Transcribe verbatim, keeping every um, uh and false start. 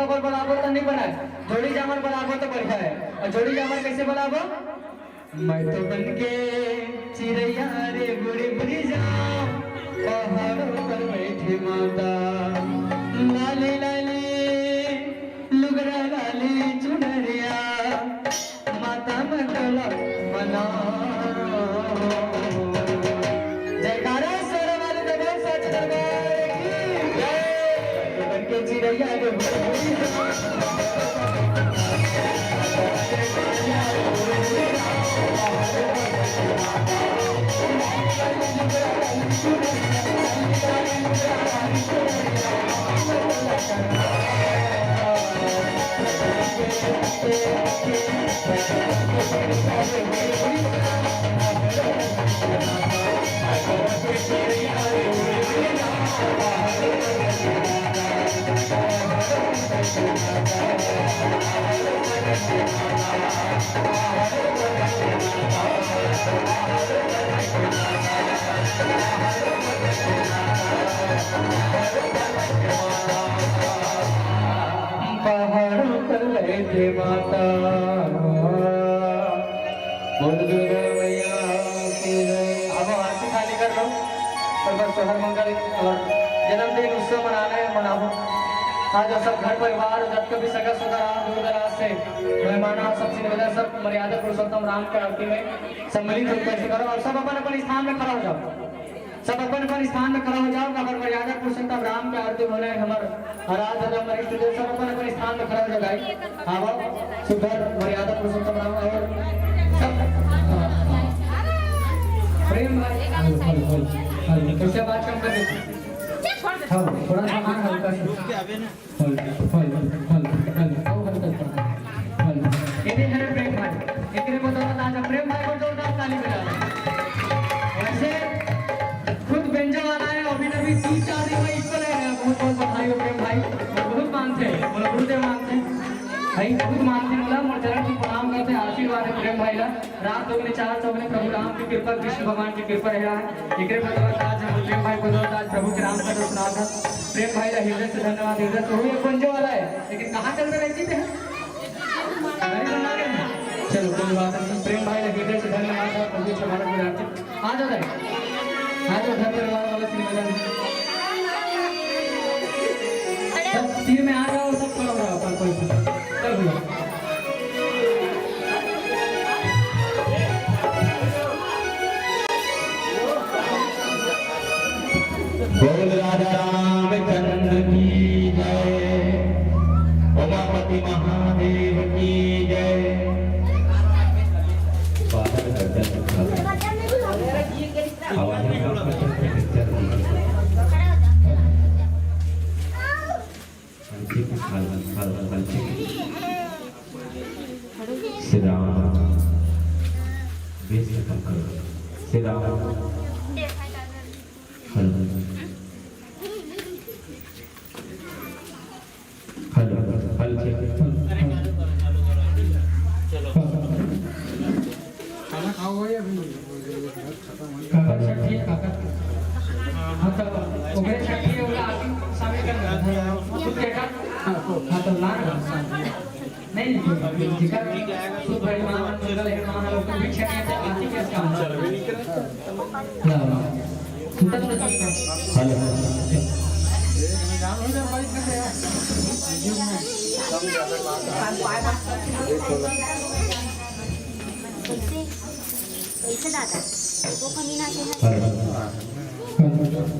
अगर बलाबो त नहीं बनाए, जोड़ी जामर बलाबो त बढ़िया है। और जोड़ी जामर कैसे बलाबो? मैं तो बन के चिड़ैया रे, उड़ी उड़ी जाऊं पहाड़ों पर बैठी माता। लाली लाली लुगरा, लाली चुनरिया, माता मैं तोला मना। जयकारा शेरा वाली दबंग सच दरबार की जय। बन के चिड़ैया रे, पहाड़ों पर बैठे माता। बोल दुर्गा मैया की जय। अब आरती खाली कर लो। और बस शोहर मंगल और जन्मदिन उत्सव मनाना है, मनाओ। आज सब घर परिवार, जब कभी सगा सुधा रहा, दूर दराज से मेहमान आ, सबसे निवेदन, सब मर्यादा पुरुषोत्तम राम के आरती में सम्मिलित होकर से करो और सब अपन अपन स्थान में खड़ा हो जाओ। सब अपन अपन स्थान में खड़ा हो जाओ, काबर मर्यादा पुरुषोत्तम राम के आरती होना है। हमर आराध्य धर्म वरिष्ठ देव, सब अपन अपन स्थान में खड़ा हो जाओ भाई। आवा, सुधर मर्यादा पुरुषोत्तम राम और सब, हाँ, हाँ। प्रेम भाई, हेलो, हेलो, हेलो, हेलो, कैसे बात कम कर देते? हाँ, थोड़ा सा मान हल्का सा। हेलो, हेलो, हेलो, हेलो, आओ, हेलो, हेलो, हेलो। ये देख रहे प्रेम भाई, एकरे को तो आज प्रेम भाई को जोरदार ताली बजा दो। वैसे खुद बेंजो वाला है, अभी अभी तीन चार दिन में इक्वल है। बहुत बहुत बधाई हो प्रेम भाई, बहुत मानते हैं, बोलो गुरुदेव मानते हैं भाई, बहुत मानते हैं। बोला मोर चरण की प्रणाम करते हैं, आशीर्वाद है प्रेम भाई ला। रात चौगुने चार चौगुने प्रभु राम की कृपा, कृष्ण भगवान की कृपा रहा है। एकरे बदौलत आज हम प्रेम भाई बदौलत आज प्रभु के राम कथा सुनात हन। प्रेम भाई ला हृदय से धन्यवाद, हृदय से। वो ये बेंजो वाला है, लेकिन कहाँ चल रहे रहती थे? नहीं बना रहे हैं। चलो, कोई बात नहीं। प्रेम भाई ला हृदय से धन्यवाद है, प्रभु के बारे में आपके। आ जाओ भाई, आ जाओ, घर परिवार वाला श्रीमान। सब तीर में आ जाओ, सब खड़ा हो जाओ, अपन कोई चल भैया। बोल राजा रामचंद्र की जय, उमापति महादेव की जय। बादल गर्जन उठा। आवाज में आपका पिक्चर दिखे। हल्के, हल्के, हल्के। श्री राम। बेस खत्म करो। Shri Ram. Hello. Hello, hello, check. खाना खाओ भाई, अभी खत्म होने काका, छठी है, काका। हाँ, तो ओकरे छठी है, ओकरा आदमी शामिल कर दे। हाँ, तो ला रहा हूँ। नहीं, जिकर शुभ है, महान मंगल है, महान लोग भी छठी है, तो आदमी के काम। हेलो। कैसे, कैसे दादा? वो कमी ना के है। हेलो।